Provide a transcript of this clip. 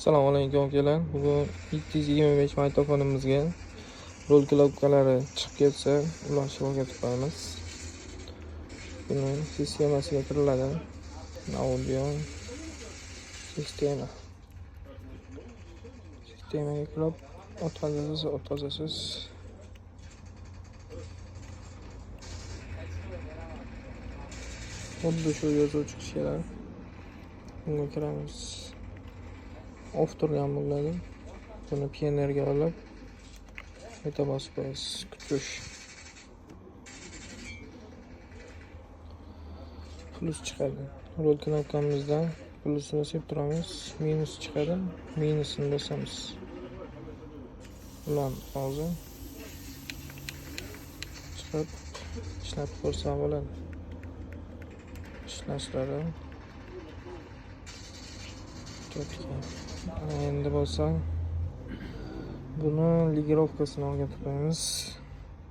Assalomu alaykum, akalar. Bugun 725 magnitofonimizga rol knopkalari chiqib ketsa, ulashib o'rgatib qo'yamiz. Buni sistemasiga kiriladi. Audio sistema. Sistemaga kirib, o'tkazasiz, o'tkazasiz. Xuddi shu yozuv chiqishi kerak. Bunga kiramiz. Off turgan bo'ladi. Buni PNRga olib, qayta bosib qo'yasiz. Kutish. Plus chiqadi. Rol knopkamizdan plusini bosib turamiz. Minus chiqadi. Minusini bosamiz. Ulan hozir chiqib ishlatib ko'rsa bo'ladi. Ishlashlari четкий. Endi bo'lsa buni ligirovkasini o'rgatib qo'yamiz.